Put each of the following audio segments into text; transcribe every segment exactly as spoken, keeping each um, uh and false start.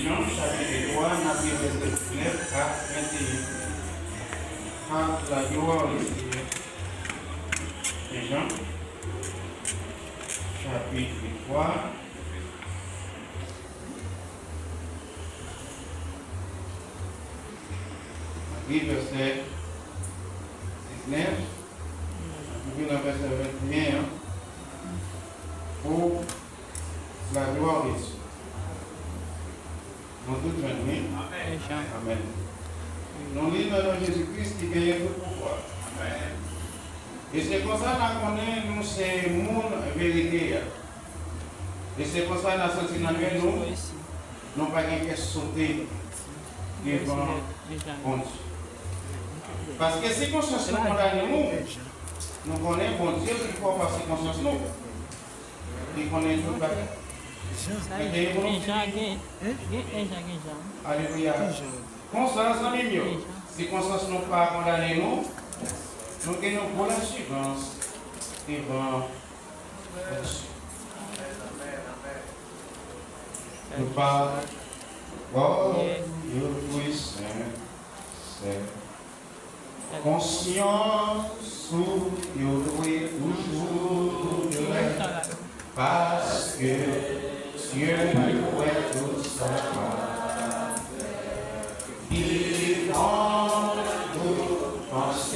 Jan, chapit twa, n ap li vèsè diznèf a venteyen. A la glwa o Seyè. Jan, chapit twa, n ap li vèsè diznèf, n ap rive nan vèsè venteyen an. Pou la glwa de Dye. Nou tout jwenn li? Amèn. Amèn. Nou li nan non Jezi Kris ki genyen tout pouvwa. Amèn. E se konsa n a konnen nou se moun verite a. E se konsa n a santi nan kè nou, nou pa gen kè sote devan Bondye. Paske si konsyans nou kondane nou, nou konnen Bondye pi fò pase konsyans nou. Li konnen tout bagay. Sa vle di, gen jan, gen, gen jan, gen jan. Alelouya. Konsa, zanmi m yo, si konsyans nou pa kondane nou, nou gen yon gwo lasirans devan Bondye. Nou pa, oh, yo dwe sen, sen. Konsyans ou yo dwe toujou klè, paske Dye wè tout sa w ap fè. Li konn tout panse.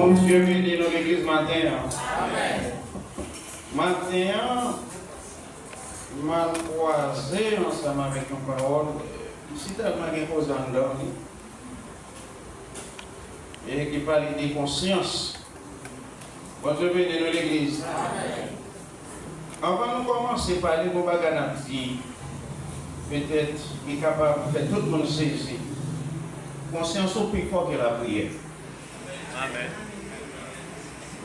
Bondye beni nou legliz maten an. Maten an, m al kwaze ansanm avèk yon pawòl, si tèlman gen koze anndan li, e ki pale de konsyans. Bondye beni nou legliz. Anvan nou kòmanse pale, gon bagay n ap di, petèt, ki kapab fè tout moun sezi. Konsyans ou pi fò ke lapriyè. Amèn.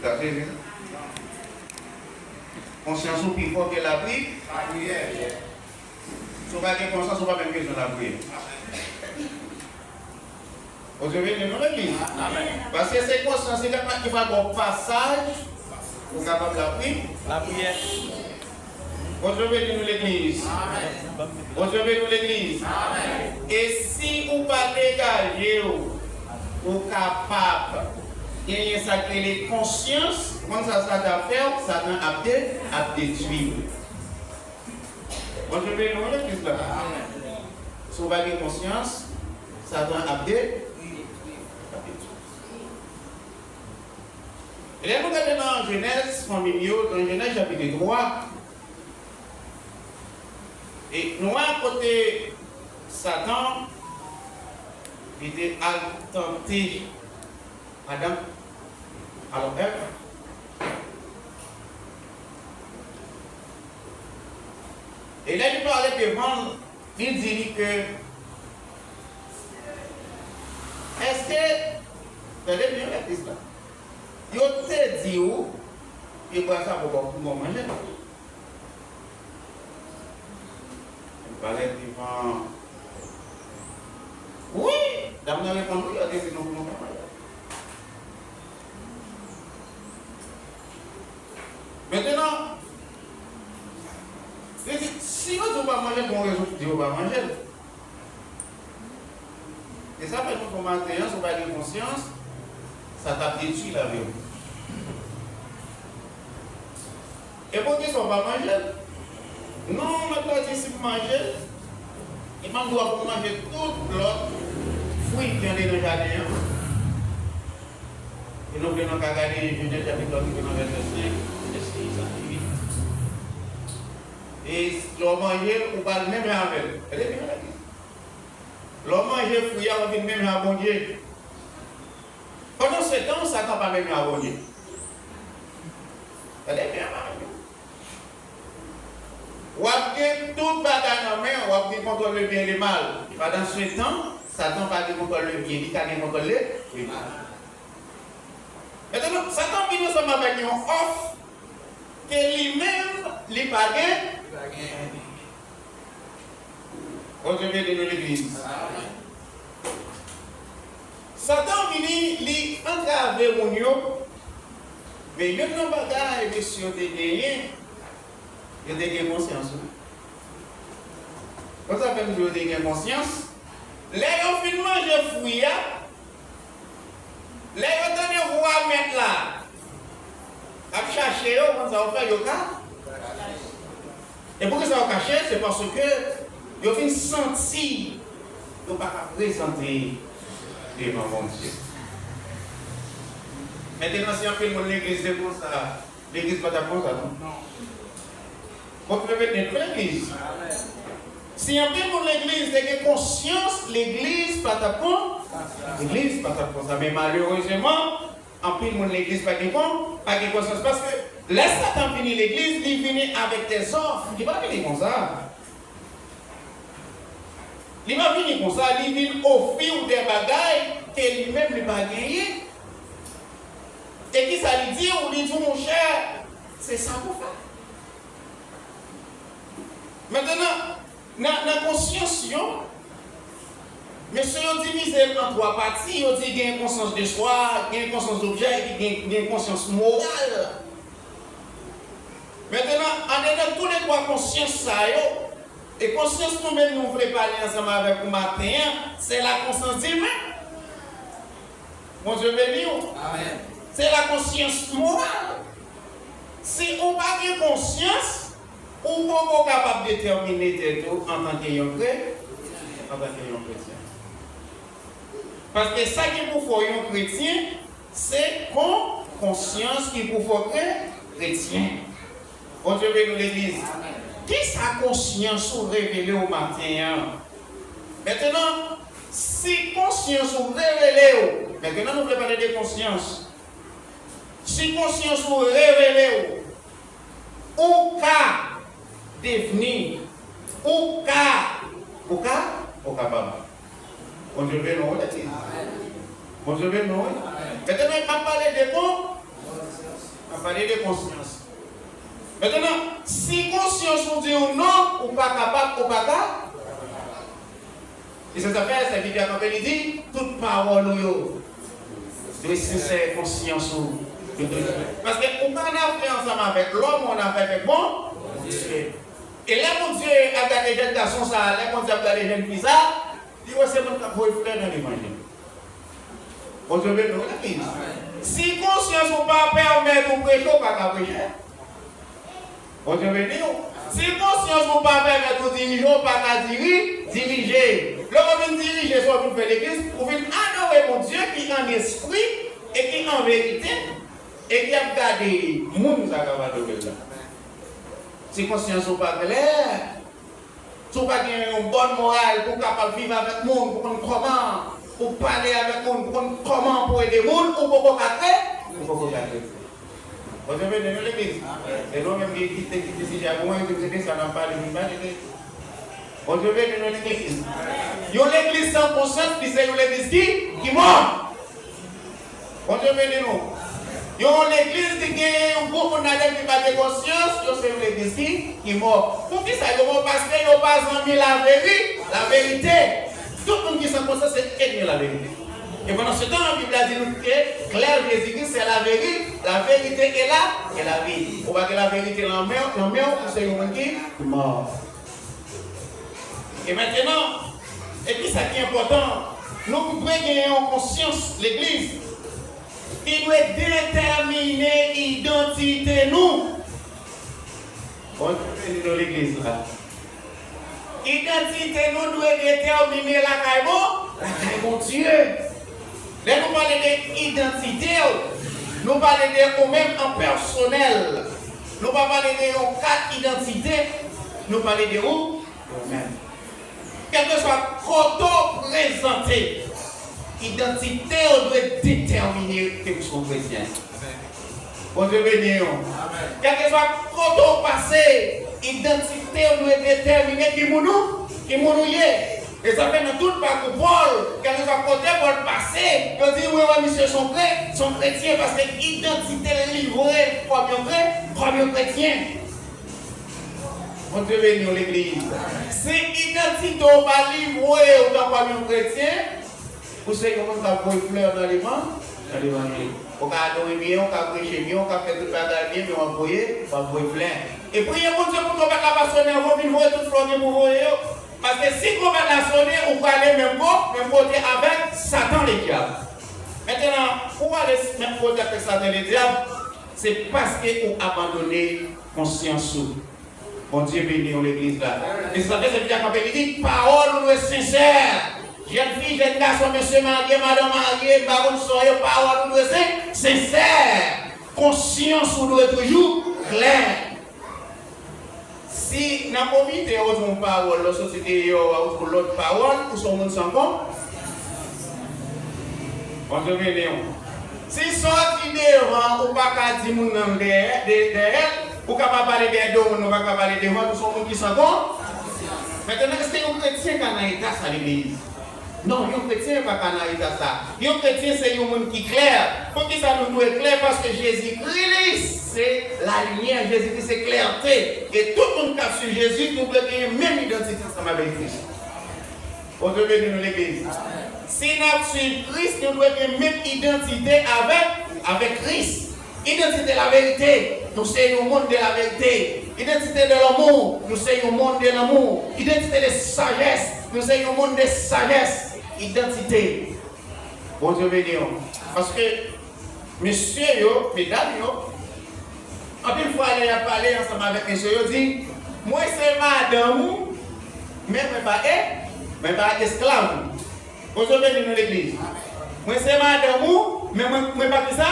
Ou ta sezi? Konsyans ou pi fò ke lapri? Lapriyè. Si w pa gen konsyans, ou pa menm bezwen lapriyè. Bondye beni nou, legliz. Paske se konsyans li kapab, ki va ba w pasaj pou w kapab lapri. Lapriyè. Bondye beni nou, legliz. Bondye beni nou, legliz. E si ou pa degaje w, ou kapab genyen sa k rele konsyans. Ou konn sa Satan ap fè w? Satan ap de-, ap detwi w. Bondye beni w, legliz la. Si w pa gen konsyans, Satan ap de-, ap detwi w. E lè nou gade nan Jenèz, fanmi m yo, nan Jenèz chapit twa, e nou wè kote Satan, li te al tante Adan, alò Èv. E lè li pale devan l, li di li ke, èske, tande byen legliz la, yo te di w ke bwa sa poko pou mwen manje? Li pale devan. Wi! Dam nan reponn wi, yo te di nou pou nou pa manje. Mentenan, li di, si yo di w pa manje, gen yon rezon ki di yo pa manje l. E sa fè nou fè maten an, si w pa gen konsyans, sa t ap detwi lavi w. E poukisa w pa manje l? Non, mwen ta di si m manje l, e m ap dwa pou m manje tout lòt fwi ki andedan jaden an. E nou vle nou ka gade Jenèz chapit twa ki te nan vèsè senk, vèsè sis a uit. E lè w manje l, ou pral menm jan avè l. Gade byen la. Lè w manje fwi a, ou vin menm jan ak Bondye. Pandan se tan, Satan pa menm jan ak Bondye. Gade byen la. W ap gen tout bagay nan men w, w ap gen kontwòl le byen e le mal. Pandan se tan, Satan pa gen kontwòl le byen, li ka gen kontwòl le, le mal. Mentenan, Satan vin ansanm avèk yon òf ke li menm, li pa gen. Bondye beni nou, legliz. Satan vini, li antrave moun yo, men youn nan bagay mesye yo te genyen, yo te gen konsyans, wi. Konn sa fè m di yo te gen konsyans? Lè yo fin manje fwi a, lè yo tande vwa mèt la ap chache yo, konn sa yo fè, yo ka. E poukisa yo kache? Se paske yo fin santi yo pa ka prezante devan Bondye. Mentenan, si anpil moun legliz te konsa, legliz pa t ap konsa, non? Bon, mwen mete legliz. Si anpil moun legliz te gen konsyans, legliz pa t ap kon, legliz pa t ap konsa. Men malerezman, anpil moun legliz pa gen kon, pa gen konsyans. Paske lè Satan vini legliz, li vini avèk dèzòf. Li pa vini konsa. Li pa vini konsa, li vin ofri w de bagay ke li menm li pa genyen. E kisa li di w? Li di w, monchè, se sa pou fè. Mentenan, nan, nan konsyans yo, mesye yo divize l an twa pati, yo di gen konsyans de swa, gen konsyans dobjè, epi gen, gen konsyans moral. Mentenan, andedan tou le twa konsyans sa yo, e konsyans nou menm nou vle pale ansanm avèk ou maten an, se la konsyans diven. Bondye beni w. Amèn. Se la konsyans moral. Si ou pa gen konsyans, ou poko kapab detèmine tèt ou antanke yon kre, antanke yon kretyen. Paske sa ki pou fè w yon kretyen, se kon, konsyans ki pou fè w kre, kretyen. Bondye beni w, legliz. Kisa konsyans ou revele w maten an? Mentenan, si konsyans ou revele w, mentenan nou vle pale de konsyans. Si konsyans ou revele w, ou ka devni, ou ka, ou ka, ou kapab. Bondye beni w, wi. Bondye beni w, wi. Mentenan, m ap pale de kon-, m ap pale de konsyans. Mentenan, si konsyans ou di w non, ou pa kapab, ou pa ka. E se sa fè, sèvitè a kanpe, li di, tout pawòl ou yo dwe sensè, konsyans ou yo dwe. Paske ou pa nan afè ansanm avèk lòm, ou nan afè avèk Bon-, Bondye. E lè Bondye ap gade jèn gason sa a, lè Bondye ap gade jèn fi sa a, li wè se moun k ap voye flè nan levanjil. Bondye beni w, legliz. Si konsyans ou pa pèmèt ou preche, ou pa ka preche. Bondye beni w. Si konsyans ou pa pèmèt ou dirije, ou pa ka diri-, dirije. Lè w vin dirije, sa w vin fè legliz, ou vin adore Bondye ki an espri e ki an verite, e ki ap gade moun sa k ap adore l la. Si konsyans ou pa klè, Si w pa gen yon bòn moral pou w kapab viv avèk moun, pou konn kòman pou w pale avèk moun, pou konn kòman pou w ede moun, ou poko ka kre-, ou poko ka kretyen. Bondye beni nou legliz. E nou menm ki kite, kite sijè a pou mwen, se de sa n ap pale, nou pa kite. Bondye beni nou legliz. Yon legliz san konsyans, li se yon legliz ki, ki mò. Bondye beni nou. Yon legliz ki gen yon gwoup moun ladan ki pa gen konsyans, yo se yon legliz ki, ki mò. Poukisa yo mò? Paske yo pa zanmi laveri-, laverite. Tout moun ki san konsyans se ènmi laverite. E pandan se tan, Bib la di nou ke klè Jezikri se laveri-, laverite e la, e lavi. Ou pa gen laverite nan men w, nan men w, ou se yon moun ki mò. E mentenan, e ki sa ki enpòtan, nou dwe gen yon konsyans legliz ki dwe detèmine idantite nou. Bondye beni nou legliz la. Idantite nou dwe detèmine lakay Bon-, lakay Bondye. Lè nou pale de idantite w, nou pale de ou menm an pèsonèl. Nou pa pale de yon kat idantite, nou pale de ou, ou menm. Kèlkeswa kote w prezante, idantite w dwe detèmine ke w se yon kretyen. Bondye beni w. Kèlkeswa kote w pase, idantite w dwe detèmine ki moun ou, ki moun ou ye. E sa fè nan tout pakou Pòl, kèlkeswa kote Pòl pase, yo di, "Wi, wè, misye se yon kre-, se yon kretyen," paske idantite l livre kòm yon kre-, kòm yon kretyen. Bondye beni w, legliz. Si idantite w pa livre w tankou yon kretyen, ou se yon moun k ap voye flè nan levan-, nan levanjil. Ou ka adore byen, ou ka preche byen, ou ka fè tout bagay byen, men w ap voye, w ap voye flè. E priye Bondye pou twonpèt la pa sonnen anvan w fin voye tout flè w gen pou voye yo. Paske si twonpèt la sonnen, ou prale menm ko-, menm kote avèk Satan Ledyab. Mentenan, pou w ale s-, menm kote avèk Satan Ledyab, se paske ou abandone konsyans ou. Bondye beni w, legliz la. E sa fè se Bib la kanpe, li di, pawòl ou dwe sensè. Jèn fi, jèn gason, mesye marye, madanm marye, m pa konn sa w ye, pawòl ou dwe sen-, sensè. Konsyans ou dwe toujou klè. Si nan komite yo di yon pawòl, lè w soti deyò a, ou di yon lòt pawòl, ou se yon moun san kon-, Bondye beni w. Si sa w di devan, ou pa ka di moun nan dèyè, de-, dèyè l, ou kapab pale dèyè do moun, ou pa ka pale devan l, ou se yon moun ki san kon-. Mentenan, èske yon kretyen ka nan eta sa, legliz? Non, yon kretyen pa ka nan eta sa. Yon kretyen se yon moun ki klè. Poukisa nou dwe klè? Paske Jezikri, li, se lalimyè. Jezikri se klète. E tout moun k ap swiv Jezi, nou dwe gen menm idantite ansanm avèk Kris. Bondye beni nou, legliz. Si n ap swiv Kris, nou dwe gen menm idantite avèk, avèk Kris. Idantite laverite, nou se yon moun de laverite. Idantite de lanmou, nou se yon moun de lanmou. Idantite de sajès, nou se yon moun de sajès. Idantite. Bondye beni w. Paske mesye yo, medam yo, anpil fwa lè y ap pale ansanm avèk mesye yo, di, "Mwen se madanm ou, men mwen pa e-, mwen pa esklav ou." Bondye beni nou, legliz. Mwen se madanm ou, men mwen, mwen pa kisa?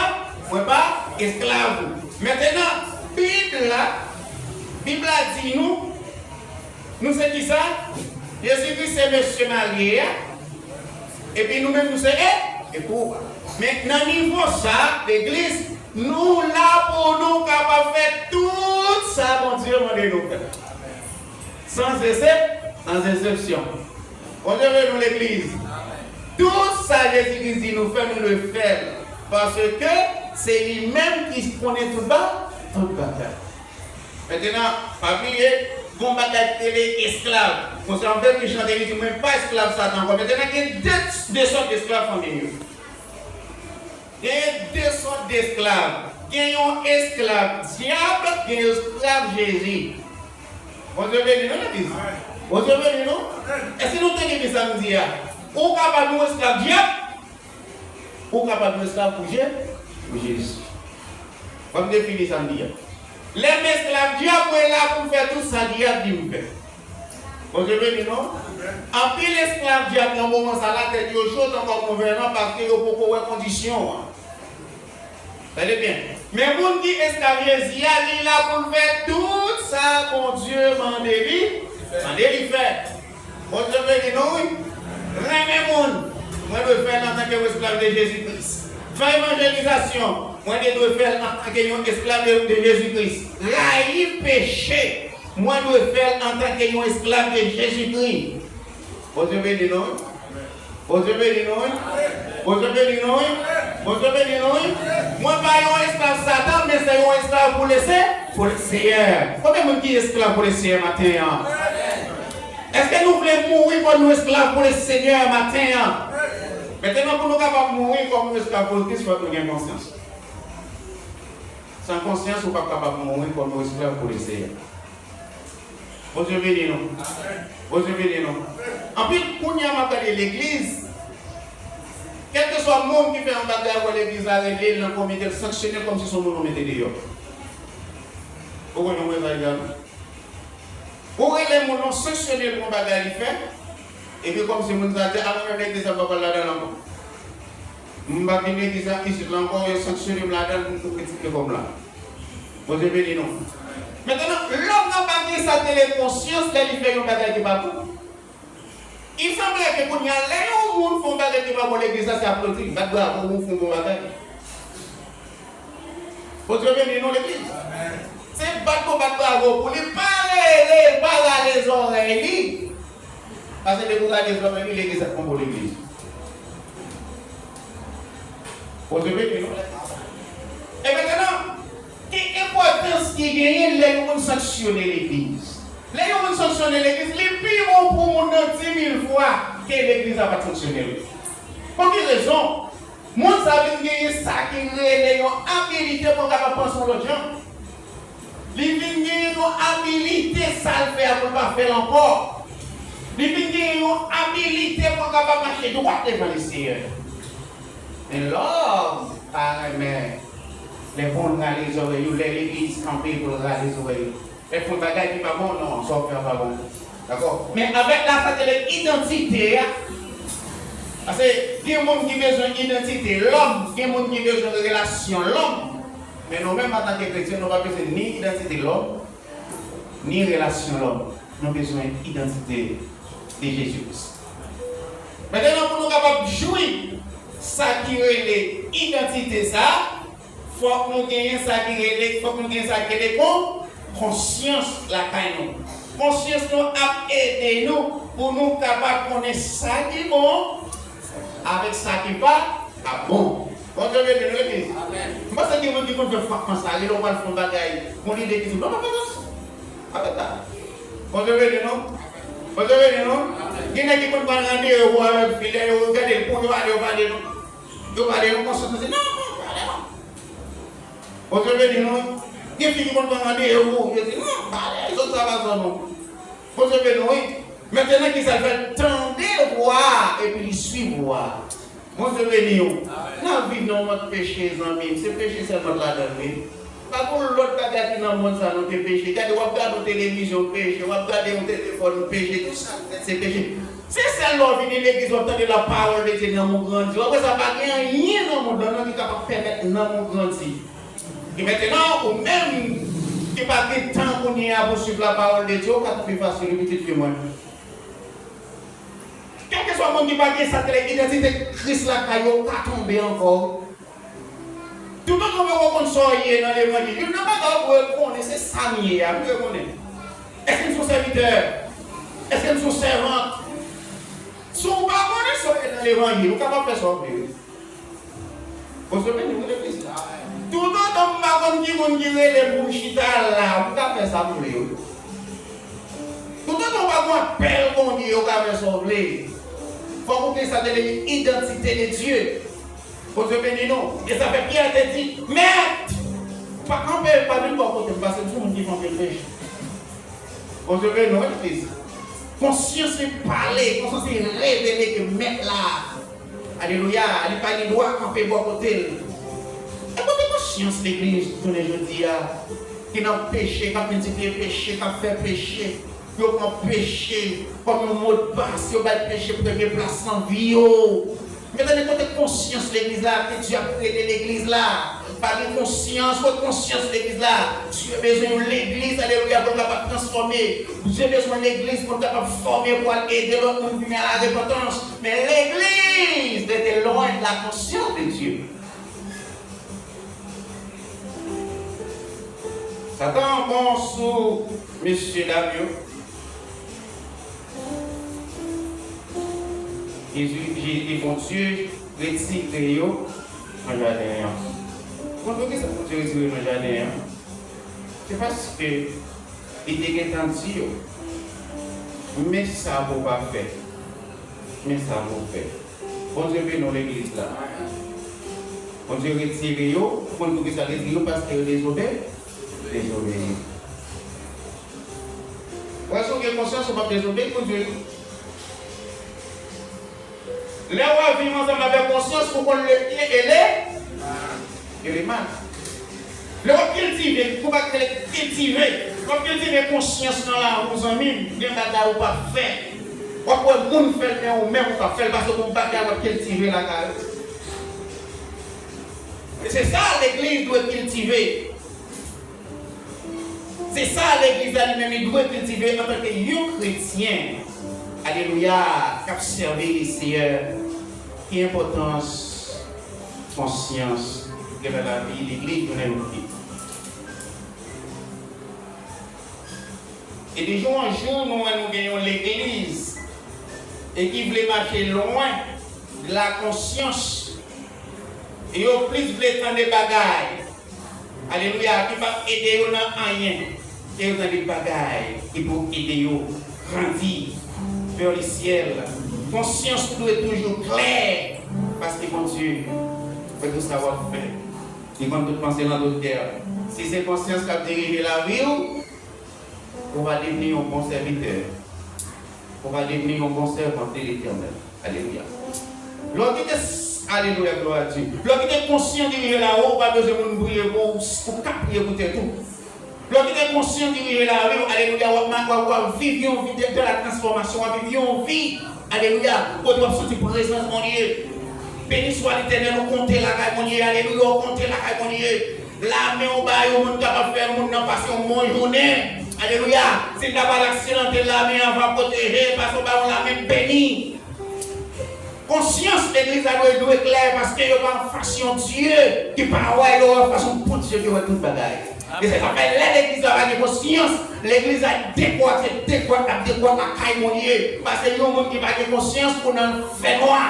Mwen pa esklav ou. Mentenan, Bib la, Bib la di nou, nou se kisa? Jezikri se mesye marye a, epi nou menm nou se e-, epou. Men nan nivo sa, legliz, nou la pou nou kapab fè tout sa Bondye mande nou fè. Sans eksep-, sans eksepsyon. Bondye beni nou, legliz. Tout sa Jezikri di nou fè, nou dwe fè l. Paske se li menm ki konnen tout ba-, tout bagay. Mentenan, pa bliye, gon bagay ki rele esklav. Konsa, yon bèl ki chante, li di, "Mwen pa esklav Satan ankò." Mentenan, gen de, de sòt esklav fanmi yo. Gen de sòt esklav. Gen yon esklav dyab, gen yon esklav Jezi. Bondye beni nou, legliz. Bondye beni nou. Èske nou tande byen sa m di a? Ou kapab yon esklav dyab, ou kapab yon esklav pou Je-, pou Jezi. Ban m defini sa m di a. Lè m esklav dyab, mwen la pou m fè tout sa dyab di m fè. Bondye beni nou. Anpil esklav dyab nan moman sa la, tèt yo cho tankou gouvènan paske yo poko wè kondisyon an. Tande byen. Men moun ki esklav Jezi a, li la pou l fè tout sa Bondye mande li Tande li fè. Bondye beni nou, wi. Renmen moun, mwen dwe fè l antanke yon esklav de Jezi Kris. Fè evanjelizasyon, mwen te dwe fè l antanke yon esklav de, de Jezi Kris. Rayi peche, mwen dwe fè l antanke yon esklav de Jezi Kris. Bondye beni nou, wi. Bondye beni nou, wi. Bondye beni nou, wi. Bondye beni nou, wi. Mwen pa yon esklav Satan, men se yon esklav pou le Se-, pou le Seyè. Konbyen moun ki esklav pou le Seyè maten an? Èske nou vle mouri kòm yon esklav pou le Seyè maten an? Mentnan, pou nou kapab mouri kòm yon esklav pou Kris, fòk nou gen konsyans. San konsyans, ou p ap kapab mouri kòm yon esklav pou le Seyè. Bondye beni nou. Bondye beni nou. Anpil kounye a m ap gade legliz. Kèlkeswa moun ki fè yon bagay, ou wè legliz la rele l nan komite, l sanksyone l kòmsi se yon moun ou mete deyò. Ou konn yon bagay la? Ou rele moun nan, sanksyone l pou yon bagay li fè, epi kòmsi moun sa di, a mwen menm legliz sa m pa pral ladan l ankò. M pa vin legliz la isit la ankò, yo sanksyone m ladan l pou m tou kritike kò m la. Bondye beni nou. Mentnan, lòm nan pa gen sa ki rele konsyans lè li fè yon bagay ki pa bon. Il semblerait que kounye a, lè yon moun fè yon bagay ki pa bon legliz la, se aplodi, bat bravo, ou fè yon bon bagay. Bondye beni nou legliz. Se bat pou bat bravo pou li, pa rele, pa rale zòrèy li. Paske depi w rale zòrèy li, legliz ap konpò legliz. Bondye beni nou. E mentnan, ki enpòtans ki genyen lè yon moun sanksyone legliz? Lè yon moun sanksyone legliz, li pi bon pou moun nan di mil fwa ke legliz la pa t sanksyone l. Pou ki rezon? Moun sa vin genyen sa ki rele yon abilite pou l kapab panse yon lòt jan. Li vin genyen yon abilite, sa l fè a pou l pa fè l ankò. Li vin genyen yon abilite pou l kapab mache dwat devan Leseyè. Men lòm pa renmen lè pou l rale zòrèy ou, lè legliz kanpe pou l rale zòrèy ou. Lè fè yon bagay ki pa bon, non, sa w fè a pa bon. Dakò? Men avèk la, sa te le idantite a. Paske gen moun ki bezwen idantite lòm, gen moun ki bezwen relasyon lòm. Men nou menm, antanke kretyen, nou pa bezwen ni idantite lòm, ni relasyon lòm. Nou bezwen idantite de Jezi Kris. Mentnan, pou nou kapab jwi sa ki rele idantite sa a, fòk nou genyen sa ki rele, fòk nou genyen sa ki rele kon, konsyans lakay nou. Konsyans nou ap ede nou pou nou kapab konnen sa ki bon avèk sa ki pa, pa bon. Bondye beni nou, legliz. Amèn. M panse gen moun ki konn fè fwapman sa, lè w pral fè yon bagay, yon lide ki di, non, non, non, non. Avèk sa. Bondye beni nou. Bondye beni nou. Amèn. Gen nèg ki konn pran randevou avèk fi, lè yo gade l, pou yo ale, yo pale, non. Yo pale, yo konsyans, yo di, non, non, pale, non. Bondye beni nou. Gen fi ki konn pran randevou, yo di, non, pale, zòt sa pa zòt nou. Bondye beni nou, wi. Mentnan, kisa l fè? L tande vwa a, epi li swiv vwa a. Bondye beni w. N ap viv nan yon mond peche, zanmi m. Se peche sèlman k ladan l, wi. Pa gon lòt bagay ki nan mond sa non ke peche. Gade, w ap gade yon televizyon, peche. W ap gade yon telefòn, peche. Tout sa nèt se peche. Se sèl lè w vini legliz, w ap tande lapawòl de Dye, nanm ou grandi. W ap wè sa, pa gen anyen nan mond lan non ki kapab pèmèt nanm ou grandi. E mentnan, ou menm ki pa gen tan kounye a pou swiv lapawòl de Dye, ou ka tonbe fasil, wi, pitit fi mwen. Kèlkeswa moun ki pa gen sa ki rele idantite Kris lakay yo, ou ka tonbe ankò. Toutotan w pa konn sa w ye nan levanjil, youn nan bagay ou dwe konnen, se sa m ye a, m dwe konnen. Èske m se yon sèvitè? Èske m se yon sèvant? Si w pa konnen sa w ye nan levanjil, ou kapab fè sa w vle, wi. Bondye beni w, legliz la. Toutotan m pa konn ki moun ki rele m pou m chita la, m ka fè sa m vle, wi. Toutotan w pa gon apèl Bondye, ou ka fè sa w vle. Fòk ou gen sa ki rele idantite de Dye. Bondye beni nou. E sa fè Pyè te di, Mèt, pa kanpe, pa vin bò kote m, paske m se yon moun ki fè anpil peche. Bondye beni w, legliz. Konsyans li pale, konsyans li revele ke Mèt la. Alelouya, li pa gen dwa kanpe bò kote l. E kote konsyans legliz jounen jodi a, ki nan peche, k ap miltipliye peche, k ap fè peche, yo pran peche kòm yon modpas, yo bay peche premye plas nan vi yo. Men tande kote konsyans legliz la, ke Dye ap rele legliz la. Pa gen konsyans, kot konsyans legliz la? Dye bezwen yon legliz, alelouya, pou l kapab transfòme. Dye bezwen yon legliz pou l kapab fòme, pou al ede lòt moun vini a la repantans. Men legliz rete lwen de la konsyans de Dye. Satan bon sou mesye dam yo. Jezi, Jezi, Bondye retire yo nan jaden an. Konn poukisa Bondye retire yo nan jaden an? Se paske li te gentan di yo, men sa pou w pa fè. Men sa pou w fè. Bondye beni w, legliz la. Bondye retire yo. Ou konn poukisa l retire yo? Paske yo dezobe-, dezobeyi. Wè, si w gen konsyans, ou p ap dezobeyi Bondye. Lè w ap viv ansanm avèk konsyans, ou konn lebyen e le, e lemal. Lè w ap kiltive, ou pa rele kiltive, w ap kiltive konsyans nan lavi w, zanmi m, gen bagay ou p ap fè. W ap wè moun fè l, men ou menm ou p ap fè l, paske gon bagay w ap kiltive lakay ou. E se sa legliz dwe kiltive. Se sa legliz la li menm li dwe kiltive antanke yon kretyen, alelouya, k ap sèvi Leseyè. Ki enpòtans konsyans gen nan lavi legliz jounen jodi? E de jou an jou, nou wè nou gen yon legliz e ki vle mache lwen de la konsyans. E yo plis vle tande bagay, alelouya, ki p ap ede yo nan anyen. E yo tande bagay ki pou ede yo grandi vers le ciel. Konsyans ou dwe toujou klè, paske Bondye wè tout sa w ap fè. Li konn tout panse nan tout kè. Si se konsyans k ap dirije lavi w, ou va devni yon bon sèvitè. Ou va devni yon bon sèvant de Letènèl. Alelouya. Lè w kite, alelouya, glwa a Dye. Lè w kite konsyans dirije lavi w, ou pa bezwen moun priye pou ou, ou ka priye pou tèt ou. Lè w kite konsyans dirije lavi w, alelouya, w ap ma-, w ap, w ap viv yon vi de, de la transfòmasyon, w ap viv yon vi, alelouya, kote w ap santi prezans Bondye. Beni swa Letènèl, ou konte lakay Bondye, alelouya, ou konte lakay Bondye. Lame w ba yon moun kapab fè moun nan pase yon bon jounen. Alelouya. Si l ta pral aksidante, lame an va pwoteje l, paske w ba yon lame beni. Konsyans legliz la dwe, dwe klè, paske yo pa anfas yon Dye ki pa wè, yo anfas yon bon Dye ki wè tout bagay. E se sa fè lè legliz la pa gen konsyans, legliz la dekwat, se dekwat, ap dekwat lakay Bondye. Paske yon moun ki pa gen konsyans pou nan fènwa.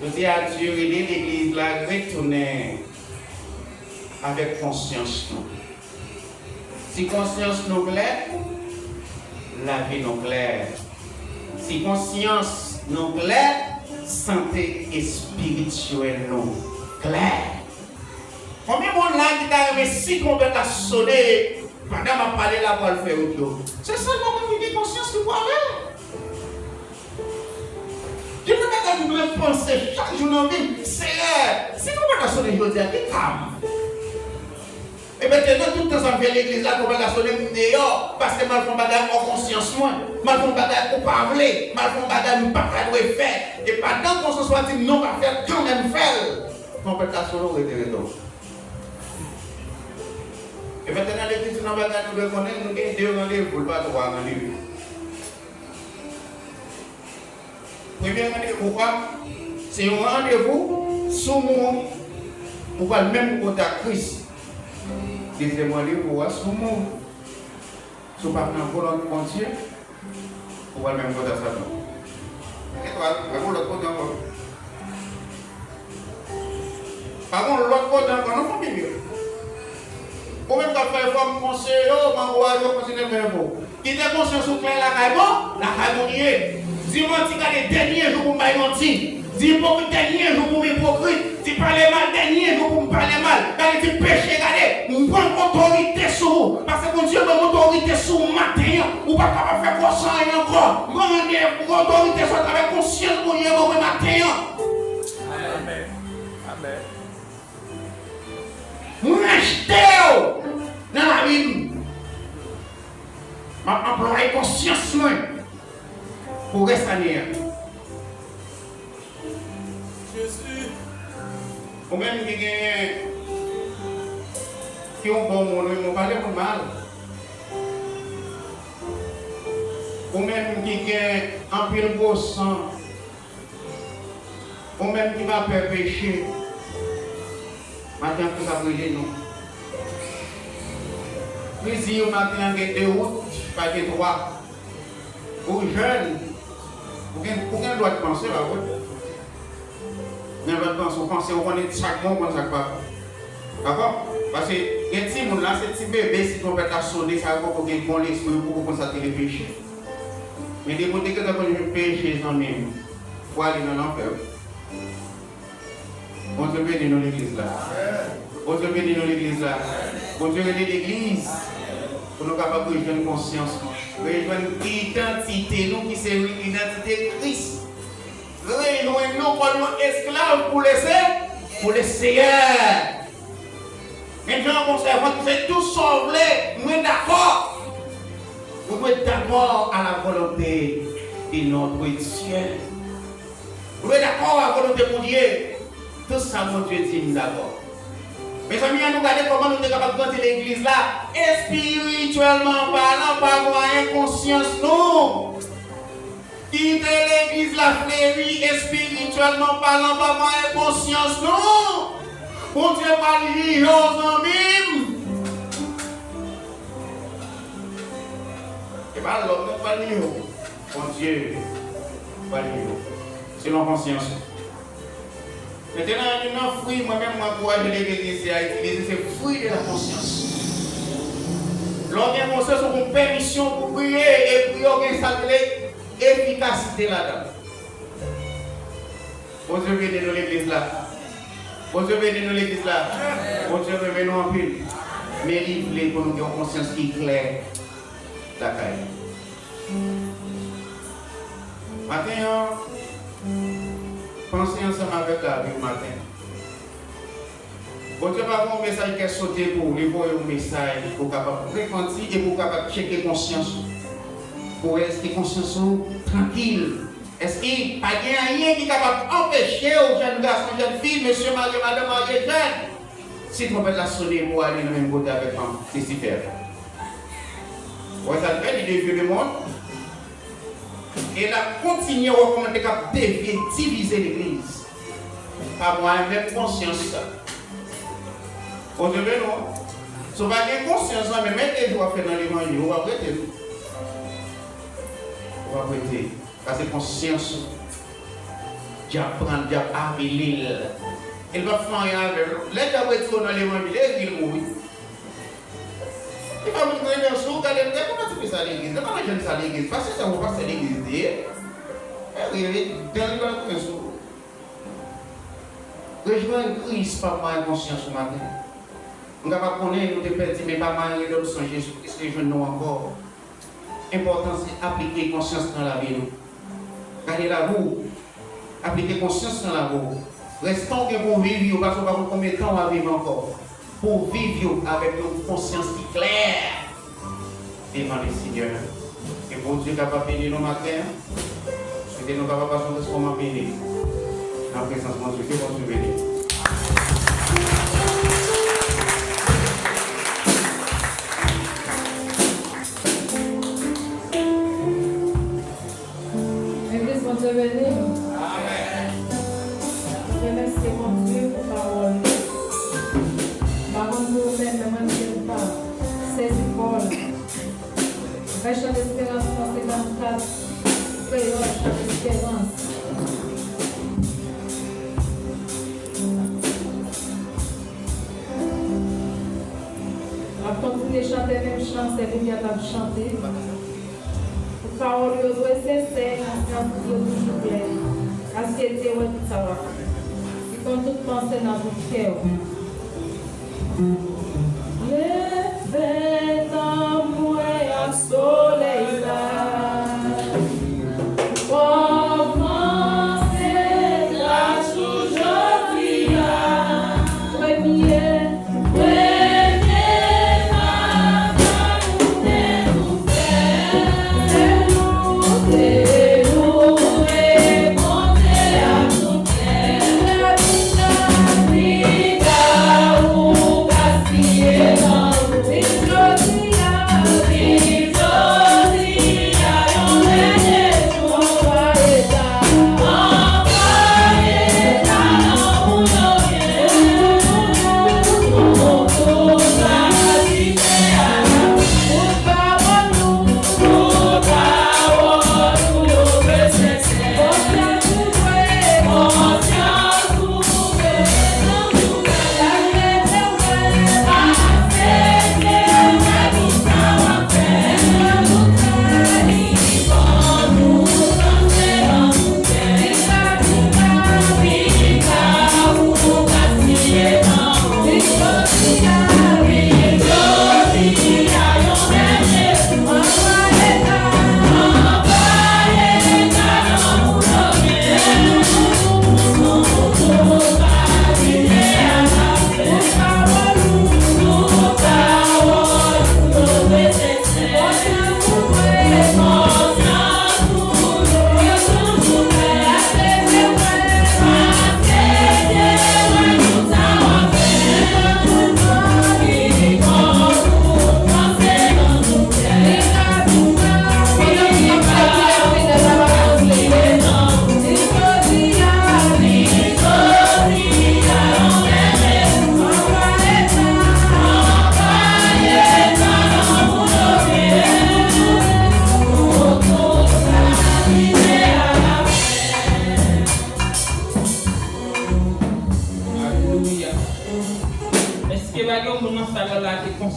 Jodi a, Dye rele legliz la retounen avèk konsyans nou. Si konsyans nou klè, lavi nou klè. Si konsyans nou klè, sante espirityèl nou klè. Konbyen moun la ki ta renmen si twonpèt la sone, pandan m ap pale la pral fè wout yo? Se sèlman moun ki gen konsyans ki pral wè. Gen de bagay nou dwe panse chak jou nan vi m. Seyè, si twonpèt la sone jodi a, ki ka m? Ebyen, te nan tout tan sa m fè legliz la, twonpèt la sone, m deyò, paske m al fè yon bagay hors konsyans mwen, m al fè yon bagay ou pa vle, m al fè yon bagay m pa ta dwe fè. E pandan konsyans mwen di m non, pa fè l, kanmenm fè l. Twonpèt la sone, ou rete, rete w. E mentnan, legliz, nan bagay nou dwe konnen, nou gen de randevou, l pa twa randevou. Premye randevou a, se yon randevou, si w mouri, ou pral menm kote ak Kris. Dezyèm randevou a, si w mouri, si w pa t nan volonte Bondye, ou pral menm kote ak Satan. Gen twa, pa gen lòt kote ankò. Pa gen lòt kote ankò, non, fanmi m yo. Ou menm k ap fè efò, m konseye w, m ankouraje w kontinye fè efò. Kite konsyans ou klè lakay bon, lakay Bondye. Di manti, gade, dènye jou pou m bay manti. Di ipokrit, dènye jou pou m ipokrit. Di pale mal, dènye jou pou m pale mal. Gade, di peche, gade, m pran otorite sou ou. Paske Bondye ban m otorite sou ou maten an. Ou pa kapab fè kòs anyen ankò. Mande otorite sa atravè konsyans Bondye ban mwen maten an. Amèn. Amèn. Mwen achte w nan lavi m. M ap anplwaye konsyans mwen pou rès ane a. Jezi. Ou menm ki genyen, ki yon bon moun, wi, men w pa gen moun mal. Ou menm ki gen anpil gwo san, ou menm ki pa pè peche, maten an, Kris ap rele nou. Kris di yo maten an gen de wout, pa gen twa. Ou jèn, ou gen, ou gen dwa panse, pa vre? Ou gen dwa panse, ou panse, ou konnen sa k bon, ou konn sa k pa bon. Dakò? Paske gen timoun la, se ti bebe, si twonpèt la sone, sa yo poko gen bon lespri, yo poko konn sa ki rele peche. Men depi w te gentan konn peche, zanmi m, w ale nan lanfè, wi. Bondye beni nou legliz la. Bondye beni nou legliz la. Bondye rele legliz pou nou kapab rejwenn konsyans nou, rejwenn idantite nou ki se idantite Kris. Rejwenn nou kòm yon esklav pou le Se-, pou le Seyè. Men jan yon bon sèvant ki fè tout sa w vle, mwen dakò. Ou dwe dakò à la volonté de notre Dieu. Ou dwe dakò a volonte Bondye. Tout sa Bondye di, m dakò. Mezanmi, ann nou gade kòman nou te kapab grandi legliz la, espirityèlman palan, pa mwayen konsyans nou. Kite legliz la fleri, espirityèlman palan, pa mwayen konsyans nou. Bondye pral jije w, zanmi m. E pa lòm nan pral jije w. Bondye pral jije w selon konsyans ou. Mentnan, youn nan fwi mwen menm mwen ankouraje legliz a itilize, se fruit de la conscience. Lè w gen konsyans, ou gen pèmisyon pou priye, e priye w gen sa k rele efikasite ladan l. Bondye beni nou legliz la. Bondye beni nou legliz la. Bondye renmen nou anpil. Men li vle pou nou gen yon konsyans ki klè lakay li. Maten an, panse ansanm avèk David maten. Bondye pa voye yon mesaj kè sote pou ou, li voye yon mesaj pou w kapab repanti e pou w kapab tcheke konsyans ou. Pou w wè èske konsyans ou trankil. Èske pa gen anyen ki kapab anpeche w, jèn gason, jèn fi, mesye marye, madanm marye, jèn, si twonpèt la sone pou w ale nan menm kote avèk fanm Lisifè? Ou wè sa l fè, li devye lemonn. E l ap kontinye wè kòman l te kab devye, divize legliz. Pa mwayen menm konsyans sa. Bondye beni w. Si w pa gen konsyans, zanmi, men de jou w ap fè nan levanjil, ou p ap rete, non. Ou p ap rete. Sa se konsyans ou. Dyab pran l, dyab avili l. E l p ap fè anyen avè l. Lè dyab retire w nan levanjil, e ri l mouri. Li pa moun renmen sou ou, gade l, gade kòman tifi sa legliz, gade kòman jèn sa legliz, pastè sa, ou pastè legliz li ye. E ri, ri, dan li pa renmen sou ou. Rejwenn Kris pa mwayen konsyans ou maten. M kapab konnen nou te pèdi, men pa mwayen rele m sonje Jezi Kris rejwenn nou ankò. Enpòtan se aplike konsyans nan lavi nou. Gade lavi w. Aplike konsyans nan lavi w. Rès tan w gen pou w viv yo, paske w pa konn konbyen tan w a viv ankò. Pou w viv yo avèk yon konsyans ki klè devan Lesenyè. Ke Bondye kapab beni nou maten an. Swete nou kapab pase yon rès moman beni nan prezans Bondye. Ke Bondye beni nou. Legliz, Bondye beni nou. Amèn. Nou remèsye Bondye pou pawòl li. M pa konn pou ou menm, men mwen, m di m pa sezi pawòl. Mwen chante esperans nan senkannkat, kreyòl, chante esperans. N ap kontinye chante menm chan, se limyè n ap chante. Pou pawòl yo dwe sensè, konsyans yo toujou klè. Paske Dye wè tout sa w ap fè. Li konn tout panse nan tout kè w. Leve tanbwen ak solèy la. Kòmanse gras ou jodi a. Premye, premye pa nou te nou fè. Se nou te louwe Bondye a tout kè. Lè vin la, vin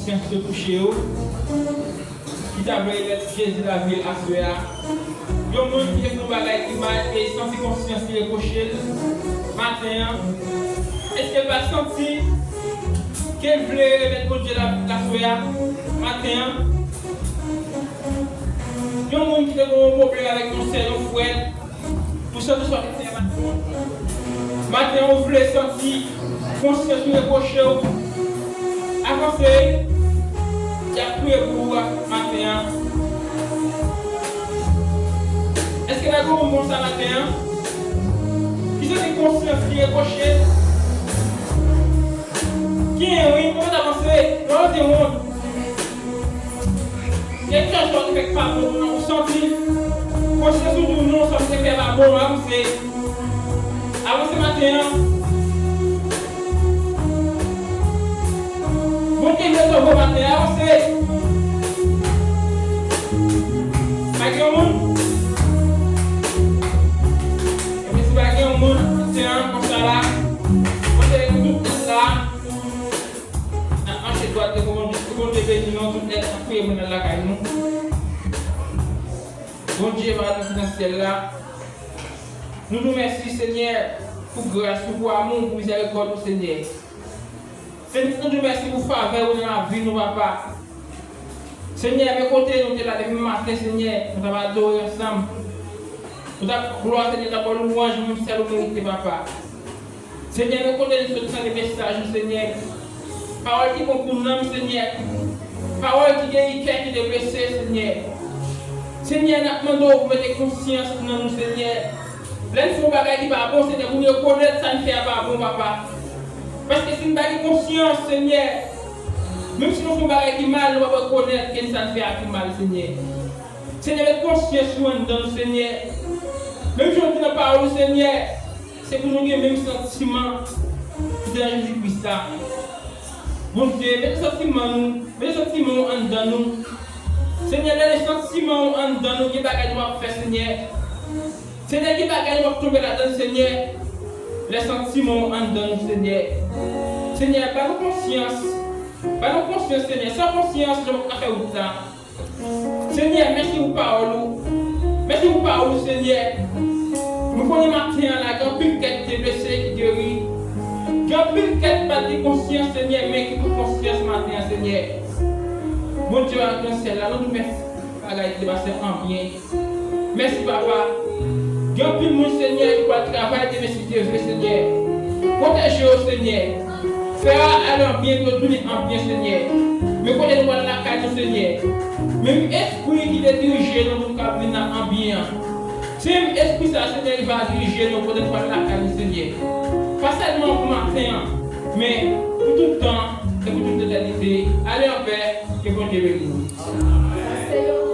konsyans yo touche yo, ki ta vle remèt Jezi lavi l aswè a. Yon moun ki te fè yon bagay ki mal e santi konsyans li repwoche l maten an, èske l pa santi ke l vle remèt Bondye lavi l aswè a maten an? Yon moun ki te gen yon pwoblèm avèk yon sè, yon frè, ou santi sa w te fè a maten an, ou vle santi konsyans ou repwoche w, avanse, y ap priye pou ou maten an. Èske pa gen yon moun konsa maten an? Ki santi konsyans li repwoche? Gen, wi, ou mèt avanse, pa gen wont. Gen kèk sa w te fè k pa bon an, ou santi konsyans ou di w non, sa w te fè pa bon, avanse. Avanse maten an. Bondye vle sove w maten an, avanse. Pa gen moun. Ebyen, si pa gen moun maten an, konsa la, Bondye pou tout tèt la. N ap mache dwat devan Bondye. Ke Bondye beni nou, tout nèt, n ap priye pou n al lakay nou. Bondye, Papa nou ki nan syèl la, nou di w mèsi, Senyè, pou gras ou, pou amou ou, pou mizèrikòd ou, Senyè. Senyè, nou di w mèsi pou favè ou nan lavi nou, Papa. Senyè, men kote nou te la depi maten, Senyè, nou t ap adore ansanm. Nou t ap glwa, Senyè, nou t ap ba w lwanj, ou menm sèl ou merite, Papa. Senyè, men kote nou sot tande mesaj ou, Senyè. Pawòl ki bon pou nanm, Senyè. Pawòl ki geri kè ki te blese, Senyè. Senyè, n ap mande w pou mete konsyans nan nou, Senyè. Lè n fè yon bagay ki pa bon, Senyè, pou n rekonèt sa n fè a pa bon, Papa. Paske si n pa gen konsyans, Senyè, menm si nou fè yon bagay ki mal, nou p ap rekonèt ke sa n fè a ki mal, Senyè. Senyè, met konsyans nou anndan nou, Senyè. Menm jan w di nan pawòl ou, Senyè, se pou nou gen menm santiman ki te nan Jezi Kris la. Bondye, mete santiman nou, mete santiman w anndan nou. Senyè, lè gen santiman w anndan nou, gen bagay nou ap fè, Senyè. Senyè, gen bagay nou ap tonbe ladan l, Senyè. Lè santiman w anndan nou, Senyè. Senyè, ba nou konsyans. Ba nou konsyans, Senyè. San konsyans, nou p ap ka fè wout la. Senyè, mèsi pou pawòl ou. Mèsi pou pawòl ou, Senyè. Nou konnen maten an la, gen anpil kè ki te blese, ki geri. Gen anpil kè ki pa t gen konsyans, Senyè, men ki pran konsyans maten an, Senyè. Bondye a nan syèl la, nou di w mèsi pou bagay ki te pase an byen. Mèsi, Papa. Gen anpil moun, Senyè, ki pral travay demen si Dye vle, Senyè. Pwoteje yo, Senyè. Fè a ale an byen, pou yo tounen an byen, Senyè. Men kote nou pral lakay nou, Senyè. Menm espri ki te dirije nou pou nou ka vin la an byen an. Se menm espri sa, Senyè, ki va dirije nou kote nou pral lakay nou, Senyè. Pa sèlman pou maten an, men pou tout tan e pou tout letènite. Ale anpè, ke Bondye beni nou.